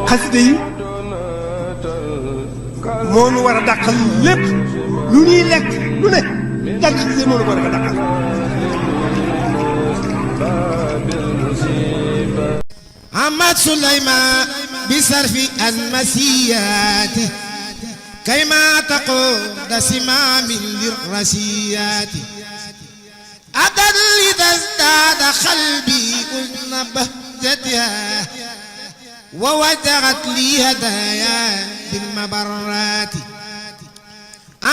xasida yi moo nu war a dàqal lépp lu ñuy lekk lu ne jàng xasida yi moo nu ko war a dàqal. Ahmad Souleymane بصرف المسيات كيما تقود سمام للرسيات أدل إذا ازداد قلبي أذن بهجتها ووجهت لي هدايا بالمبرات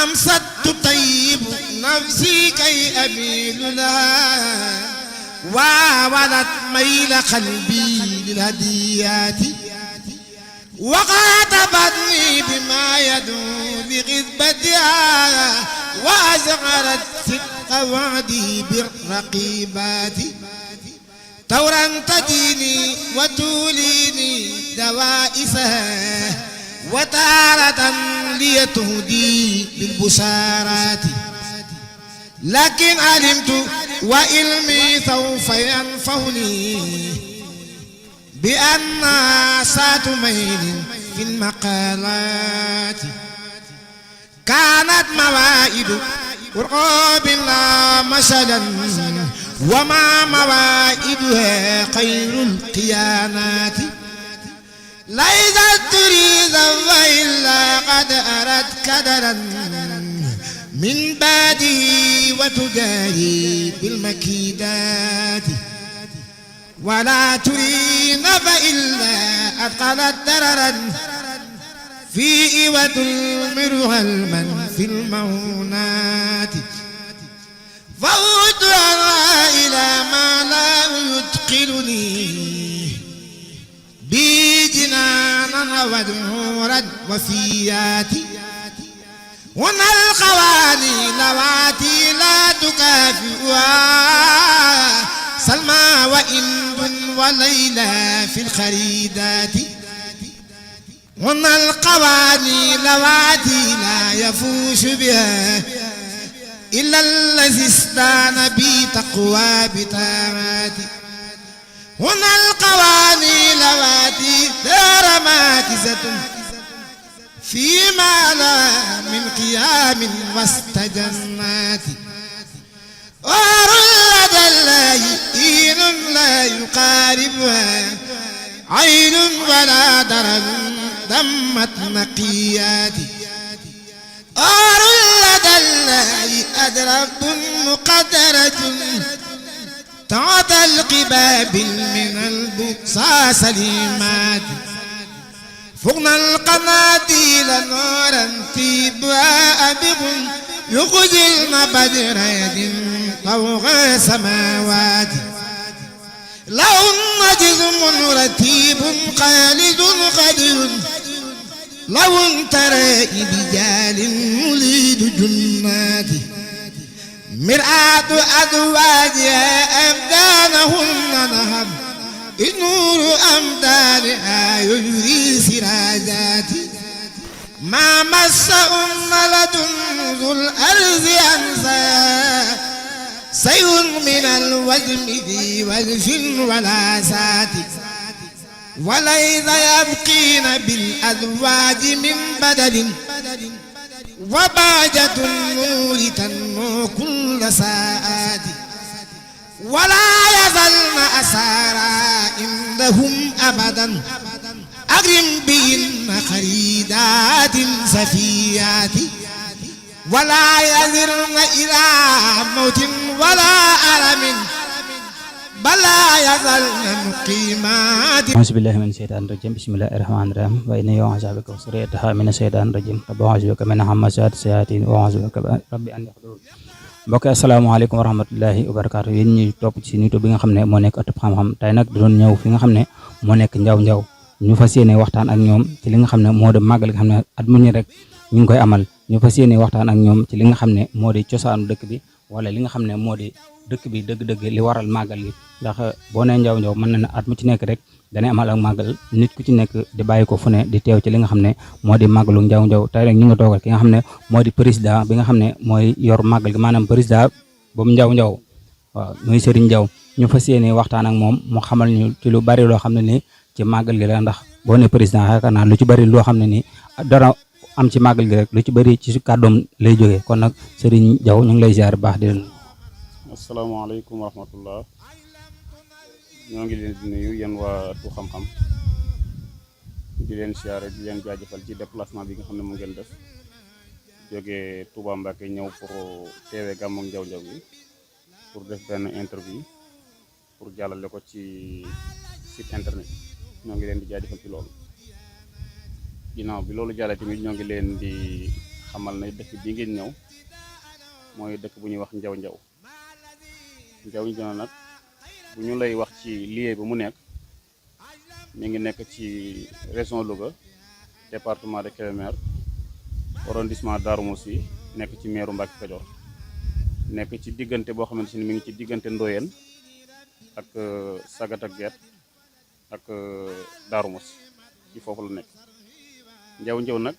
أمست تطيب نفسي كي أميل لها وولت ميل قلبي للهديات وخاطبتني بما يدعو لغذبتها وأزغرت صدق وعدي بالرقيبات تورا تديني وتوليني دوائسها وتارة ليتهدي بالبشارات لكن علمت وعلمي سوف ينفعني بأن سات ميل في المقالات كانت موائد قرب لا مثلا وما موائدها خير القيانات ليست تريد وإلا قد أردت كدرا من بعده وتجاري بالمكيدات ولا ترين فإلا أثقلت دررا في وتلمرها المن في المونات فأدعى إلى ما لا يدخلني بجنانا ودهورا وفياتي هنا القواني لواتي لا تكافئها سلمى وإند وليلى في الخريدات هنا القواني لواتي لا يفوش بها إلا الذي استان بي تقوى بتاماتي هنا القواني لواتي دار ماكزة فيما لا من قيام وسط جنات وار لدى الله دين لا يقاربها عين ولا درن دمت نقياتي وار لدى الله أدرب مقدرة تعطى القباب من البؤساء سليمات فوقنا القناديل نورا تيبها بهم يخجلن بدر يد فوق سماوات لهم نجم رتيب خالد قدير لو ترى بجال يريد جنات مرآة أزواجها أبدانهن نهب نور أمدانها يجري سراجات ما مسهم ملد ذو الأرض أنسى سيء من الوجم ذي وجف ولا سات وليس يبقين بالأزواج من بدل وباجة النور تنمو كل ساعات ولا يزلن أسارا عندهم أبدا أكرم بهن خريدات سفيات ولا يزرن إلى موت ولا ألم بلا يزلن مقيمات. أعوذ بالله من الشيطان الرجيم بسم الله الرحمن الرحيم وإني أعوذ بك وذريتها من الشيطان الرجيم رب أعوذ بك من همزات الشياطين وأعوذ بك رب أن يحضرون. mbokk asalaamaaleykum wa rahmatullahi wa barakaatu yéen ñi topp ci YouTube bi nga xam ne moo nekk ëttub xam-xam tey nag doon ñëw fi nga xam ne moo nekk njaw ñu fas yéene waxtaan ak ñoom ci li nga xam ne moo di màggal nga xam ne at mu ñu rek ñu ngi koy amal ñu fas yéene waxtaan ak ñoom ci li nga xam ne moo di cosaanu dëkk bi wala li nga xam ne moo di dëkk bi dëgg-dëgg li waral màggal gi ndax boo nee njaw mën na ne at mu ci nekk rek danay amal ak màggal nit ku ci nekk di bàyyi ko fu ne di teew ci li nga xam ne moo di màggalu njaw tey rek ñu nga toogal ki nga xam ne moo di président bi nga xam ne mooy yor màggal gi maanaam président boobu njaw waaw muy Serigne Ndiaw ñu fas yéene waxtaan ak moom mu xamal ñu ci lu bari loo xam ne ni ci màggal gi la ndax boo ne président yaakaar naa lu ci bëri loo xam ne nii dara am ci màggal gi rek lu ci bëri ci kàddoom lay jógee kon nag Serigne Diaw ñu ngi lay ziar baax di leen. asalaamaaleykum wa rahmatullah ñoo ngi leen di nuyu yéen waa Ëttu Xam-Xam di leen siyaare di leen jaajëfal ci déplacement bi nga xam ne mu ngeen def jógee Touba Mbacké ñëw pour teewee gàmmu Njaw Njaw bi pour def benn interview pour jàllale ko ci site internet ñoo ngi leen di jaajëfal ci loolu. ginnaaw bi loolu jàllee tamit ñoo ngi leen di xamal ne dëkk bi ngeen ñëw mooy dëkk bu ñuy wax Njaw Njaw Njaw Njaw nag bu ñu lay wax ci lieu bi mu nekk mi ngi nekk ci région Louga département de Kébémer arrondissement Darou Moussi nekk ci meeru Mbacké Kadior nekk ci diggante boo xamante ni mi ngi ci diggante Ndoyeen ak Sagata Guet ak Darou Moussi ci foofu la nekk. Njaw Njaw nag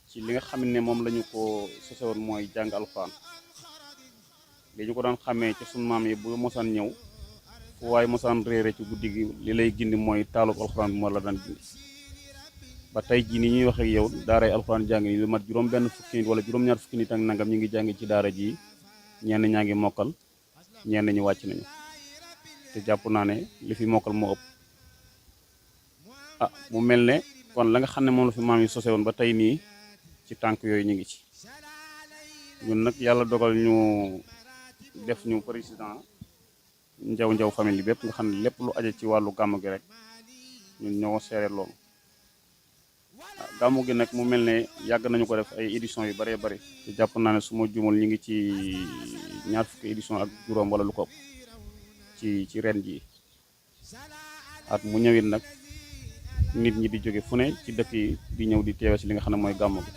ci li nga xam ne moom lañu ko sosewoon mooy jàng alxuraan li ñu ko daan xàmmee ci sunu maam yi bu mosaan ñëw fu waaye mosaan réere ci guddi gi li lay gindi mooy taalub alxuraan bi moo la daan gindi ba tey jii ni ñuy wax ak yow daaray alxuraan jàng ni lu mat juróom benn fukki nit wala juróom-ñaar fukki nit ak nangam ñu ngi jàng ci daara ji ñenn ñaa ngi mokkal ñenn ñi wàcc nañu te jàpp naa ne li fi mokkal moo ëpp mu mel ne kon la nga xam ne moom la fi maam yi sose woon ba tey nii ci tànk yooyu ñu ngi ci ñun nag yàlla dogal ñu def ñu président Njaw Njaw famille bépp nga xam ne lépp lu aje ci wàllu gàmmu gi rek ñun ñoo seere loolu gàmmu gi nag mu mel ne yàgg nañu ko def ay édition yu bëree bëri te jàpp naa ne su ma jumul ñu ngi ci ñaar fukki édition ak juróom wala lu ko ëpp ci ren jii at mu ñëwit nag nit ñi di jóge fu ne ci dëkk yi di ñëw di teewe ci li nga xam ne mooy gàmmu gi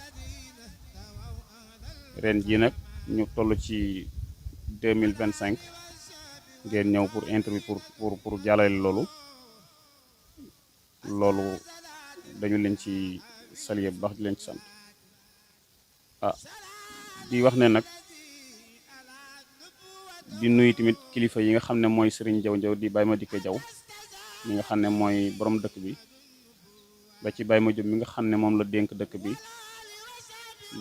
ren jii nag ñu toll ci 2025 ngeen ñëw pour interview pour jàllale loolu dañu leen ci saluer bu baax di leen ci sant di wax ne nag di nuyu tamit kilifa yi nga xam ne mooy Serigne Diaw Njaw di Baye Madické Diaw mi nga xam ne mooy borom dëkk bi ba ci Baye ma Jóob mi nga xam ne moom la dénk dëkk bi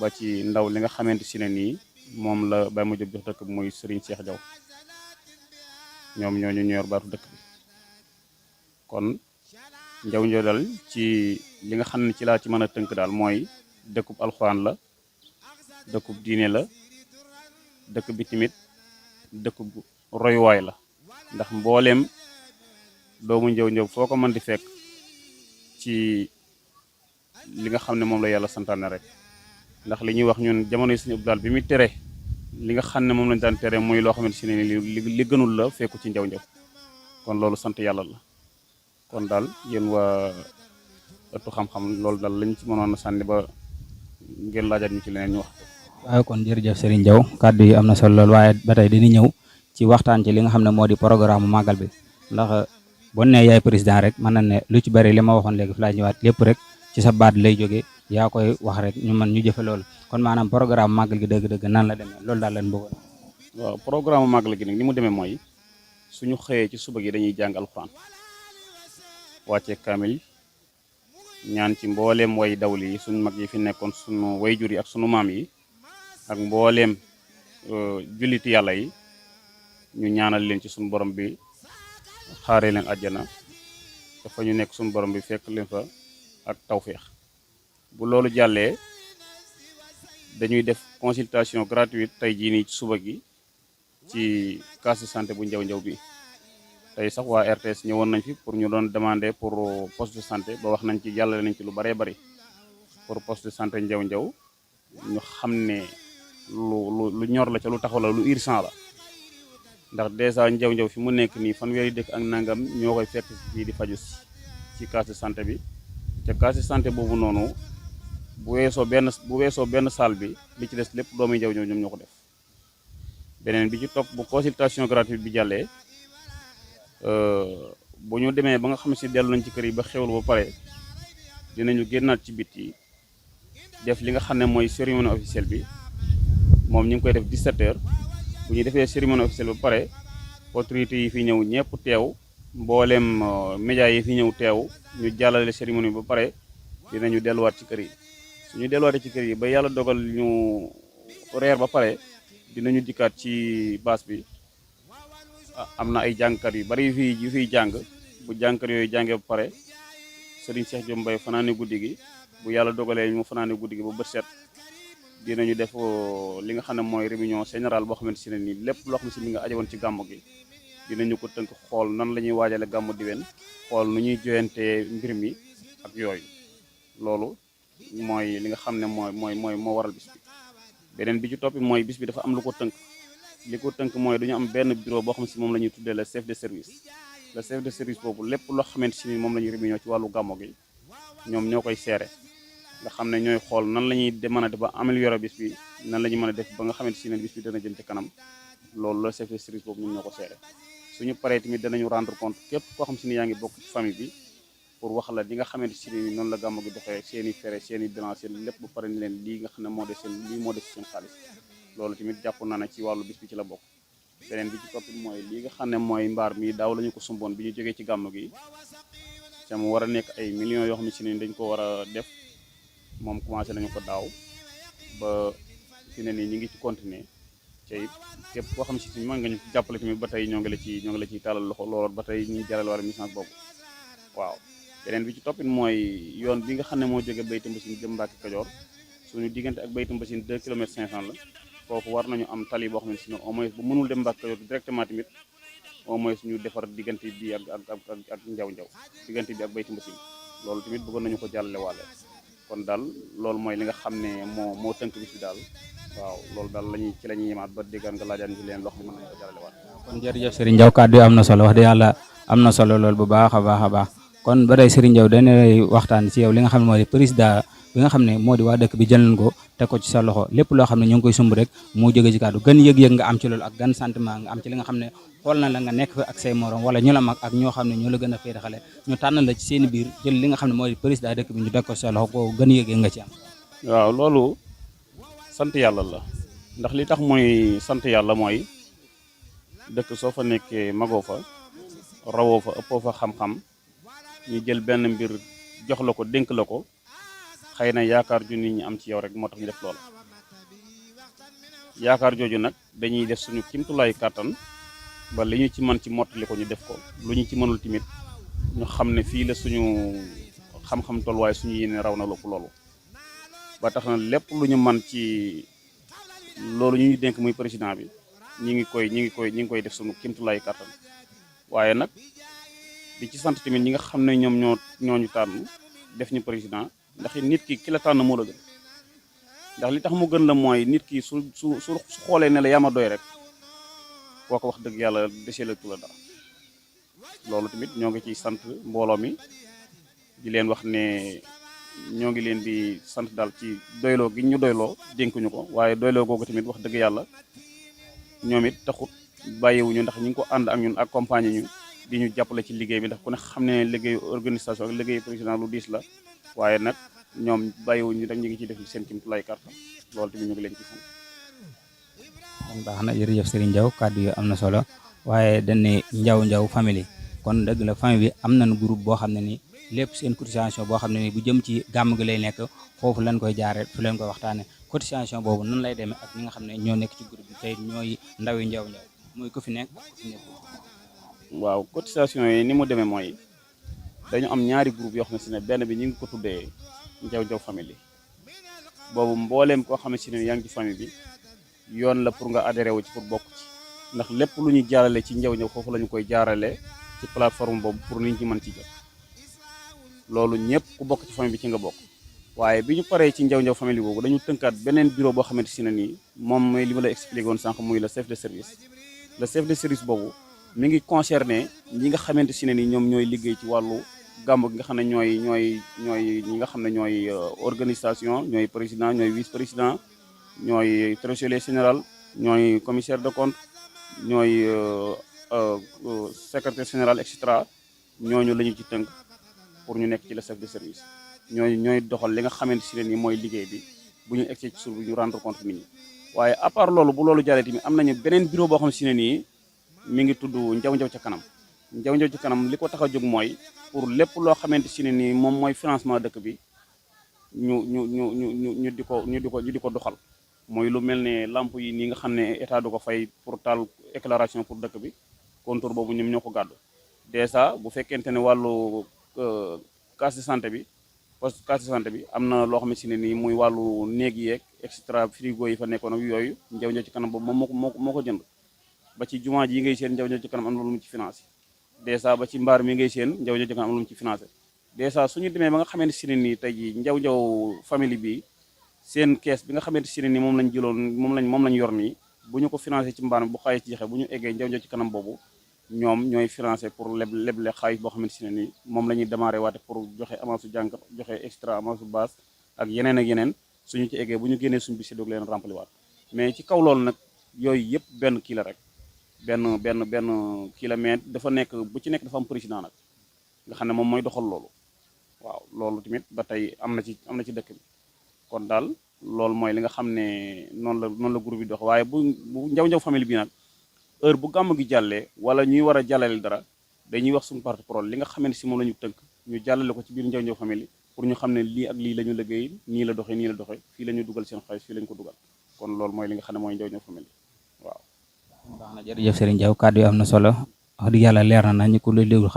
ba ci ndaw li nga xamante si ne nii moom la Baye ma Jóob jox dëkk bi muy Serigne Cheikh Diaw ñoom ñooñu ñor baatu dëkk bi kon Njaw Njaw dal ci li nga xam ne ci laa ci mën a tënk daal mooy dëkkub alxuraan la dëkkub diine la dëkk bi tamit dëkkub royuwaay la ndax mbooleem doomu Njaw Njaw foo ko mën di fekk ci li nga xam ne moom la yàlla santaane rek ndax li ñuy wax ñun jamono yi suñu ëpp daal bi muy tere li nga xam ne moom lañ daan tere muy loo xamante ne li gënul la fekku ci Njaw Njaw kon loolu sant yàlla la kon daal yéen waa Ëttu Xam-Xam loolu daal lañ ci mënoon a sànni ba ngeen laajaat ñu ci leneen ñu wax. waaye kon jërëjëf Serigne Diaw kàddu yi am na solo lool waaye ba tey dañuy ñëw ci waxtaan ci li nga xam ne moo di programme màggal bi ndax boo nee yaay président rek mën na ne lu ci bari li ma waxoon léegi fi laa ñëwaat lépp rek ci sa baat lay jógee yaa koy wax rek ñu mën ñu jëfe loolu kon maanaam programme màggal gi dëgg-dëgg nan la demee loolu daal leen bëggoon. waaw programme màggal gi nag ni mu demee mooy suñu xëyee ci suba gi dañuy jàng alxuraan wàcce kaamil ñaan ci mbooleem way dawli yi suñu mag yi fi nekkoon suñu way jur yi ak suñu maam yi ak mbooleem julliti yàlla yi ñu ñaanal leen ci suñu borom bi xaaree leen àjjana dafa ñu nekk suñu borom bi fekk leen fa ak tawféex bu loolu jàllee dañuy def consultation gratuite tey jii nii ci suba gi ci case de santé bu Njaw Njaw bi tey sax waa RTS ñëwoon nañ fi pour ñu doon demander pour poste de santé ba wax nañ ci jàllale nañ ci lu baree bari pour poste de santé Njaw Njaw ñu xam ne lu ñor la ca lu taxaw la lu urgent la ndax dèjà Njaw Njaw fi mu nekk nii fanweeri dëkk ak nangam ñoo koy fekk fii di faju ci case de santé bi ca case de santé boobu noonu bu weesoo benn salle bi li ci des lépp doomu Njaw Njaw ñoom ñoo ko def beneen bi ci topp bu consultation gratuite bi jàllee bu ñu demee ba nga xam si dellu nañ ci kër yi ba xewlu ba pare dinañu génnaat ci bit yi def li nga xam ne mooy cérémonie officielle bi moom ñu ngi koy def 17h bu ñu defee cérémonie officielle ba pare autorités yi fi ñëw ñëpp teew mboolem média yi fi ñëw teew ñu jàllale cérémonie ba pare dinañu delluwaat ci kër yi suñu delluwaatee ci kër yi ba yàlla dogal ñu reer ba pare dinañu dikkaat ci baas bi am na ay jàngkat yu bari yu fiy jàng bu jàngkat yooyu jàngee ba pare Serigne Cheikh Diop Mbaye fanaane guddi gi bu yàlla dogalee ñu fanaane guddi gi ba bët set dinañu def li nga xam ne mooy réunion générale boo xamante si ne nii lépp loo xam ne si mi nga ajowoon ci gàmmu gi dinañu ko tënk xool nan la ñuy waajale gàmmu diwen xool nu ñuy joyantee mbir mi ak yooyu loolu mooy li nga xam ne moo waral bis bi beneen bi ci toppi mooy bis bi dafa am lu ko tënk li ko tënk mooy dañu am benn bureau boo xam si moom la ñuy tuddee le chef de service le chef de service boobu lépp loo xamante si ni moom la ñuy réunion ci wàllu gàmmu gi ñoom ñoo koy seere nga xam ne ñooy xool nan la ñuy mën a def ba améliorer bis bi nan la ñuy mën a def ba nga xamante si ne bis bi dana jëm ci kanam loolu la chef de service boobu ñun ñoo ko seere suñu paree tamit danañu rendre compte képp koo xam si ni yaa ngi bokk ci famille bi pour wax la li nga xamante si ni noonu la gàmmu gi doxee seen i fere seen i bilan seen lépp ba pare ni leen lii nga xam ne moo des seen xaalis loolu tamit jàpp naa ne ci wàllu bis bi ci la bokk beneen bi ci toppit mooy lii nga xam ne mooy mbaar mi daaw la ñu ko sumboon bi ñu jógee ci gàmmu gi te mu war a nekk ay millions yoo xam ne si ni dañ ko war a def moom commencé nañu ko daaw ba fi ne nii ñu ngi ci continuer te it képp koo xam ne si mën nga ñu jàppale tamit ba tey ñoo ngi la ciy tàllal loxo lool ba tey ñu jaral war a mission boobu waaw beneen bi ci toppit mooy yoon bi nga xam ne moo jóge Baytu Mbassine jëm Mbàkke Kajoor suñu diggante ak Baytu Mbassine 2 kilomètres 500 la foofu war nañu am tali boo xam ne si ne au moins bu mënul dem Mbàkke Kajoor directement tamit au moins ñu defar diggante bi ak njaw diggante bi ak Baytu Mbassine loolu tamit bëggoon nañu ko jàllale waale kon daal loolu mooy li nga xam ne moo tënk bis bi daal waaw loolu daal ci la ñuy yemaat ba déggaan nga laajaan ci leen loo xam ne mën nañu ko jàllale waale kon jërëjëf Serigne Diaw kàddu yi am na solo wax dëgg yàlla am na solo lool bu baax a baax kon ba tey Serigne Diaw dañuy waxtaan ci yow li nga xam ne moo di président bi nga xam ne moo di waa dëkk bi jël nañ ko teg ko ci sa loxo lépp loo xam ne ñu ngi koy sumb rek moo jóge ci kàddu gën yëg-yëg nga am ci loolu ak gan sentiment nga am ci li nga xam ne xool na la nga nekk fa ak say morom wala ñu la mag ak ñoo xam ne ñoo la gën a féete xale ñu tànn la ci seen biir jël li nga xam ne moo di président dëkk bi ñu teg ko ci sa loxo ko gën yëg-yëg nga ci am. waaw loolu sant yàlla la ndax li tax mooy sant yàlla mooy dëkk soo fa nekkee magoo fa rawoo fa ëppoo fa xam-xam ñu jël benn mbir jox la ko dénk la ko xëy na yaakaar ju nit ñi am ci yow rek moo tax ñu def loolu yaakaar jooju nag dañuy def suñu kimtulaayu kàttan ba li ñu ci mën ci mottali ko ñu def ko lu ñu ci mënul tamit ñu xam ne fii la suñu xam-xam tolluwaay suñu yéene raw na lopp loolu ba tax na lépp lu ñu mën ci loolu ñu dénk muy président bi ñi ngi koy def suñu kimtulaayu kàttan waaye nag di ci sant tamit ñi nga xam ne ñoom ñoo ñu tànn def ñu président ndax nit ki la tànn moo la gën ndax li tax mu gën la mooy nit ki su xoolee ne la yaa ma doy rek koo ko wax dëgg yàlla desee la tu la dara loolu tamit ñoo ngi ciy sant mbooloo mi di leen wax ne ñoo ngi leen di sant daal ci doyloo gi ñu doyloo dénkuñu ko waaye doyloo googu tamit wax dëgg yàlla ñoom it taxut bàyyiwuñu ndax ñu ngi ko ànd ak ñun accompagner ñu di ñu jàppale ci liggéey bi ndax ku ne xam ne liggéeyu organisation ak liggéeyu président lu diis la waaye nag ñoom bàyyiwuñu rek ñu ngi ciy def seen kimtulaay kàttan loolu tamit ñu ngi leen ci sant. kon baax na jërëjëf Serigne Diaw kàddu yi am na solo waaye dañ ne Ndiaw famille kon dëgg la famille bi am nañ groupe boo xam ne ni lépp seen cotisation boo xam ne ni bu jëm ci gàmm gi lay nekk foofu lañ koy jaare fu leen koy waxtaane cotisation boobu nan lay demee ak ñi nga xam ne ñoo nekk ci groupe bi tey ñooy ndawi Ndiaw muy ku fi nekk ku fi nekk. waaw cotisation yi ni mu demee mooy dañu am ñaari groupe yoo xam ne si ne benn bi ñu ngi ko tuddee Ndiaw famille boobu mbooleem koo xam ne si ne yaa ngi ci famille bi yoon la pour nga adhéré wu ci pour bokk ci ndax lépp lu ñu jaarale ci Ndiaw foofu la ñu koy jaarale ci plateforme boobu pour nit ñi mën ci jot loolu ñëpp ku bokk ci famille bi ci nga bokk waaye bi ñu paree ci Ndiaw famille boobu dañu tënkaat beneen bureau boo xamante si ne nii moom mooy li ma la expliqué woon sànq muy le chef de service boobu mi ngi concerné ñi nga xamante si ne nii ñoom ñooy liggéey ci wàllu gàmmu gi nga xam ne ñooy ñi nga xam ne ñooy organisation ñooy président ñooy vice président ñooy trésorier général ñooy commissaire de compte ñooy secrétaire général et cetera ñooñu la ñu ci tënk pour ñu nekk ci le chef de service ñooy doxal li nga xamante si ne nii mooy liggéey bi bu ñu egsee ci suuf bi ñu rendre compte nit ñi waaye à part loolu bu loolu jàllee tamit am nañu beneen bureau boo xam si ne nii mi ngi tudd Ndiaw ca kanam Njaw Njaw ci kanam li ko tax a jóg mooy pour lépp loo xamante si ne nii moom mooy financement dëkk bi ñu di ko doxal mooy lu mel ne lamp yi nii nga xam ne état du ko fay pour taal éclairage pour dëkk bi contour boobu ñoom ñoo ko gàddu dèjà bu fekkente ne wàllu case de santé bi poste case de santé bi am na loo xam ne si ne nii muy wàllu néeg yeeg extra frigo yi fa nekkoon ak yooyu Njaw Njaw ci kanam boobu moom moo ko jënd ba ci jumaa ji yi ngay seen Njaw Njaw ci kanam am na lu mu ci financé dèjà ba ci mbaar mi ngay seen Njaw Njaw ci kanam am na lu mu ci financé dèjà suñu demee ba nga xamante si ne nii tey jii Njaw Njaw famille bi seen kees bi nga xamante si ne nii moom lañ jëloon moom lañ yor nii bu ñu ko financé ci mbaar mi bu xaalis ci jeexee bu ñu eggee Njaw Njaw ci kanam boobu ñoom ñooy financé pour leble xaalis boo xamante si ne nii moom la ñuy démarré waate pour joxe avance su jànkat joxe extra avance su base ak yeneen suñu ci eggee bu ñu génnee suñu bisi doog leen rempli waat mais ci kaw loolu nag yooyu yëpp benn kii la rek benn kii la mais dafa nekk bu ci nekk dafa am président nag nga xam ne moom mooy doxal loolu waaw loolu tamit ba tey am na ci dëkk bi kon daal loolu mooy li nga xam ne noonu la groupe bi dox waaye bu Njaw Njaw famille bi nag heure bu gàmm gi jàllee wala ñuy war a jàllale dara dañuy wax suñu porte-parole li nga xamante si moom la ñu tënk ñu jàllale ko ci biir Njaw Njaw famille pour ñu xam ne lii ak lii la ñu liggéey nii la doxee fii la ñu dugal seen xaalis fii la ñu ko dugal kon loolu mooy li nga xam ne mooy Njaw Njaw famille waaw. baax na jërëjëf Serigne Diaw kàddu yi am na solo wax dëgg yàlla leer na ñu ko lay déglu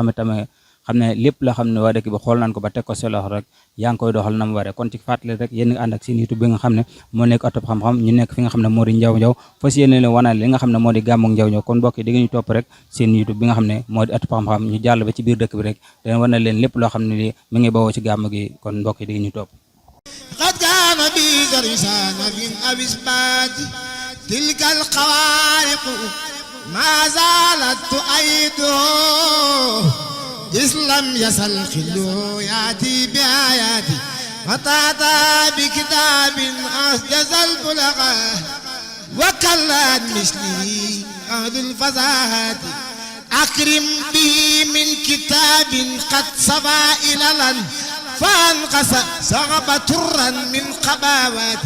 xam ne lépp la xam ne waa dëkk bi xool nañ ko ba teg ko sa loxo rek yaa ngi koy doxal na mu waree kon ci fàttali rek yéen ànd ak seen YouTube bi nga xam ne moo nekk Ëttub Xam-Xam ñu nekk fi nga xam ne moo di Njaw Njaw fas yéene leen wanal li nga xam ne moo di gàmmu Njaw Njaw kon mbokk yi di nga ñu topp rek seen YouTube bi nga xam ne moo di Ëttub Xam-Xam ñu jàll ba ci biir dëkk bi rek dañ wanal leen lépp loo xam ne li mi ngi bawoo ci gàmmu gi kon mbokk yi di nga ñu topp قد كان بي درسان من أبسبات تلك الخوارق ما زالت تؤيده إذ لم يزل خلو يأتي بآياتي فتأتى بكتاب أسجز البلغاء وكلت مثله أهل الفزاهات أكرم به من كتاب قد صفى إللا فانقص صعب ترا من قباوات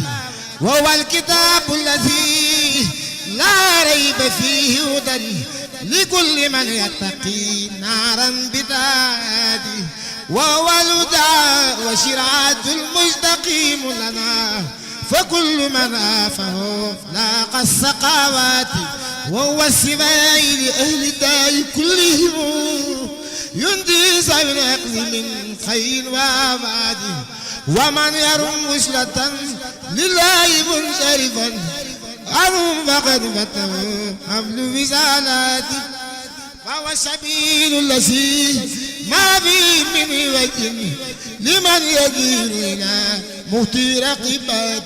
وهو الكتاب الذي لا ريب فيه هدى لكل من يتقي نارا بداده وهو الهدى وشرعة المستقيم لنا فكل من آفه لاقى السقاوات وهو السماء لأهل الداء كلهم ينجي سبيل العقل من خير وآباد ومن يرم وصلة لله منصرفا عنهم فقد فته حمل وزالات فهو السبيل الذي ما فيه من وجه لمن يدير إلى مهتي رقبات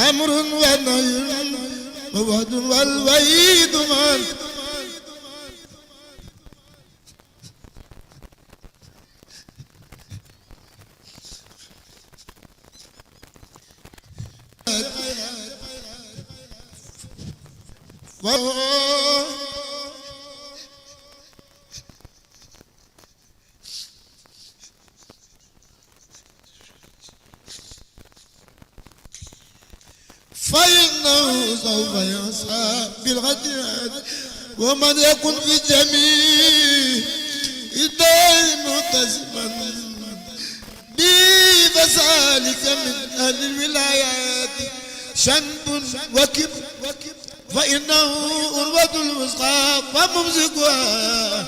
أمر ونهي ووعد والوعيد من فإنه سوف يسعى بالغديان ومن يكن في الجميع الدائم متسما به فذلك من أهل الولايات شنب وكبر فإنه أروة الوسطى وممسكها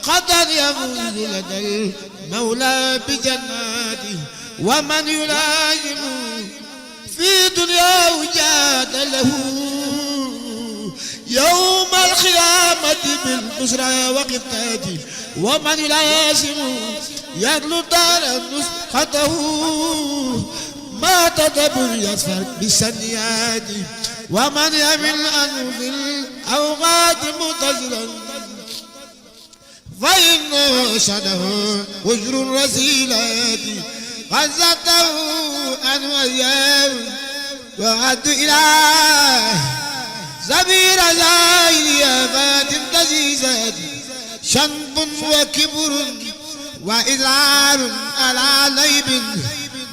قدر يفوز لدى المولى بجناته ومن يلازم في دنياه جاد له يوم القيامة بالبشرى وقتاته ومن يلازم يدلو دار نسخته ما تدبر يسفر بالسنيات ومن يمل أنه في الأوقات متزلا فإنه شده وجر رسيلات غزته أن وياه وعد إله زبير زائر آفات تزيزات شنب وكبر وإذعار على ليب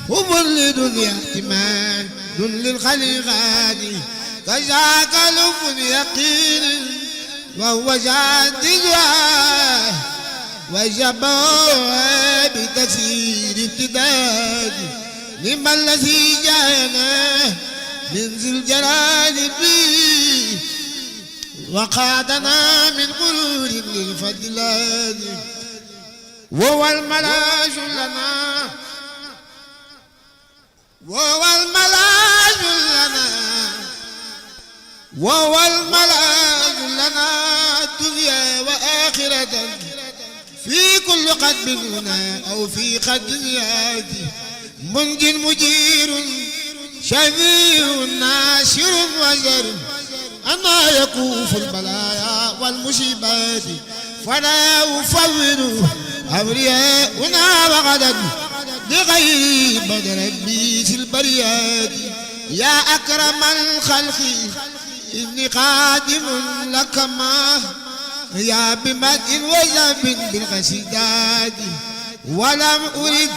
مبلد احتمال للخليقات كذاك لب يقين وهو جاد وجبوا بتكسير ابتداد لما الذي جاءنا من ذي الجلال به وقادنا من غرور للفضلان وهو الملاذ لنا وهو الملاذ لنا وهو الملاذ لنا دنيا وآخرة في كل قد هنا أو في قد ياتي منج مجير شفيع ناشر وزر أنا يكوف البلايا والمصيبات فلا أفوض أولياؤنا وغدا لغير بدر بيت البريات يا أكرم الخلق إني قادم لك ما يا بمدء وزب بالقصيدات ولم أرد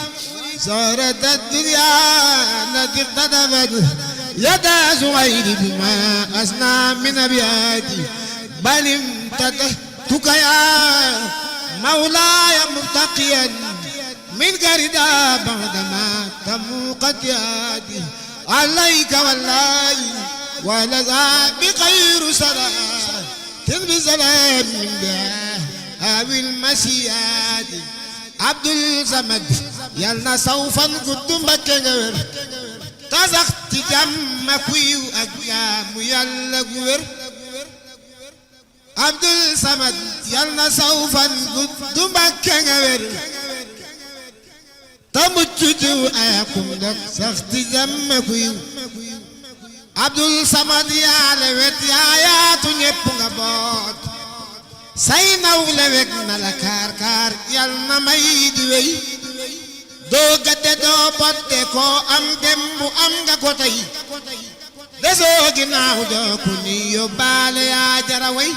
زهرة الدنيا التي اقتدمت يدا زغير بما أسنى من أبياتي بل امتدحتك يا مولاي مرتقيا من قردا بعدما تموقت يادي عليك والله ولذا بخير صلاة بسلام من دعاء المسيات عبد الصمد يالنا سوفا قدم بكغر تزخت جم كويو أجام يالا غور عبد الصمد يالنا سوفا قدم بكغر تمجدو أيكم دك سخت جم كويو عبد الصمد يا لوت يا تنيبونغ بوت سيناو لوك نلا كار كار يالنا مايدوي doo gadde doo botte ko am dembu am nga ko tey desoo ginnaaw doo ku ni yóbbaale yaa jara way